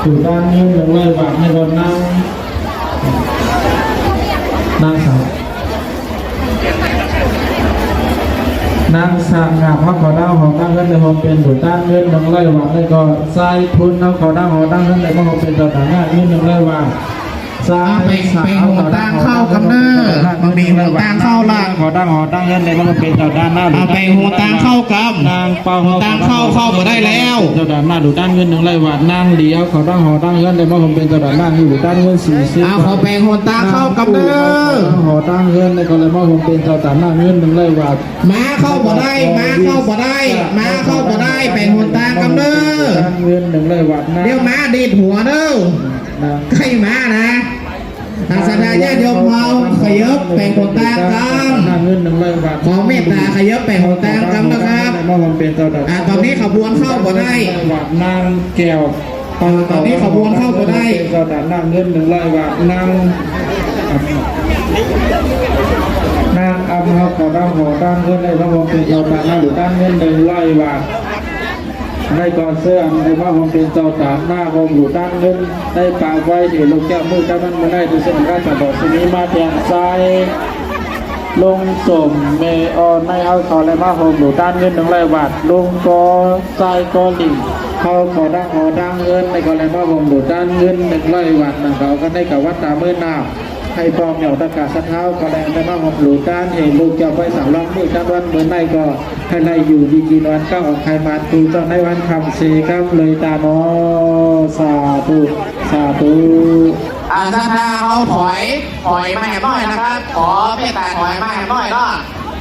ຢູ່ດ້ານເງິນໜຶ່ງຮ້ອຍບາດໃຫ້ກັບນາງ ນາງສາວ ນາງສາວງາມເຮົາ ຂໍຕັ້ງຫໍຕັ້ງເງິນໄດ້ຮ່ວມເປັນຢູ່ດ້ານເງິນໜຶ່ງຮ້ອຍບາດ ແລ້ວກໍຊາຍທຶນເຮົາ ຂໍຕັ້ງຫໍຕັ້ງເງິນໄດ້ມາຮ່ວມເປັນເຈົ້າດ້ານໜ້າເງິນໜຶ່ງຮ້ອຍບາດ. ສາວ ໄປ ໄປໂຮງຕາງເຂົ້າກັນເດີ ບໍ່ມີໂຮງຕາງເຂົ້າລະ ຂໍຕັ້ງຫໍຕັ້ງເງິນໄດ້ມາຮ່ວມເປັນເຈົ້າດ້ານໜ້າ ໄປໂຮງຕາງເຂົ້າກັນ ນາງເປົາ ຕາງເຂົ້າເຂົ້າບໍ່ໄດ້ແລ້ວ ເຈົ້າດ້ານໜ້າ ດູດ້ານເງິນໜຶ່ງຮ້ອຍບາດ ນາງຫຼຽວ ຂໍຕັ້ງຫໍຕັ້ງເງິນໄດ້ມາຮ່ວມເປັນເຈົ້າດ້ານໜ້າ ຢູ່ດ້ານເງິນສີ່ສິບ ເອົາ ຂໍແປງຫົນຕາງເຂົ້າກັນເດີ ຂໍຕັ້ງຫໍຕັ້ງເງິນໄດ້ກໍເລີຍມາຮ່ວມເປັນເຈົ້າດ້ານໜ້າເງິນໜຶ່ງຮ້ອຍບາດ ມາເຂົ້າບໍ່ໄດ້ ມາເຂົ້າບໍ່ໄດ້ ມາເຂົ້າບໍ່ໄດ້ ແປງຫົນຕາງກັນເດີ ດ້ານເງິນໜຶ່ງຮ້ອຍບາດ ນາງ ດຽວມາດີດຫົວເດີ ນາງ ໃກ້ມານະ ອາ ສາທາຍາດໂຍມເຮົາຂະເຫຍິບແປງຫົນຕາງກັນ ໜ້າເງິນໜຶ່ງຮ້ອຍບາດ ຂໍເມດຕາຂະເຫຍິບແປງຫົນຕາງກັນນະຄັບ ມາຮ່ວມເປັນເຈົ້າດ້ານ ອາ ຕອນນີ້ຂະບວນເຂົ້າບໍ່ໄດ້ ນາງແກ້ວ ອາ ຕອນນີ້ຂະບວນເຂົ້າບໍ່ໄດ້ ເຈົ້າດ້ານໜ້າເງິນໜຶ່ງຮ້ອຍບາດ ນາງ ນາງອຳເຮົາ ຂໍຕັ້ງຫໍຕັ້ງເງິນໄດ້ມາຮ່ວມເປັນເຈົ້າດ້ານໜ້າ ຫຼືດ້ານເງິນໜຶ່ງຮ້ອຍບາດ. ໃນກອນເຊີນໄດ້ມາຮ່ວມເປັນເຈົ້າຕາມໜ້າໂຮມຢູ່ດ້ານເງິນ ໄດ້ປາກໄວ້ທີ່ລູກແກ້ວມື້ຈັກນັ້ນມື້ໃດ ທີ່ເຊິ່ງການສະບອກຊິມີມາແຕ່ງຊາຍ ລຸງສົມ ແມ່ອ່ອນໃນເຮົາ ເຂົາໄດ້ມາໂຮມຢູ່ດ້ານເງິນໜຶ່ງຮ້ອຍບາດ ລຸງກໍຊາຍກໍລິງ ເຮົາຂໍຕັ້ງຫໍຕັ້ງເງິນ ໃນກໍໄດ້ມາໂຮມຢູ່ດ້ານເງິນໜຶ່ງຮ້ອຍບາດ ນຳເຂົາກັນໃນກະວັດຕາມື້ໜ້າ ໃຫ້ພໍ່ແມ່ອອກຕະກາສະທ້າວກໍແລໄດ້ມາຮ່ວມຫຼູດານ ເຫັນລູກເຈົ້າໄປສາມລອບມື້ຈັກວັນມື້ໃນກໍໃຫ້ໄດ້ຢູ່ດີກິນນອນກ້າວອອກໄຂ່ມານຄືເຈົ້າໃນວັນຄ່ຳເສກັບເລີຍຕາໜໍ ສາທຸ ສາທຸ ອາ ສາທາເຮົາຖອຍ ຖອຍມາແຮມນ້ອຍນະຄັບ ຂໍເມດຕາຖອຍມາແຮມນ້ອຍເນາະ.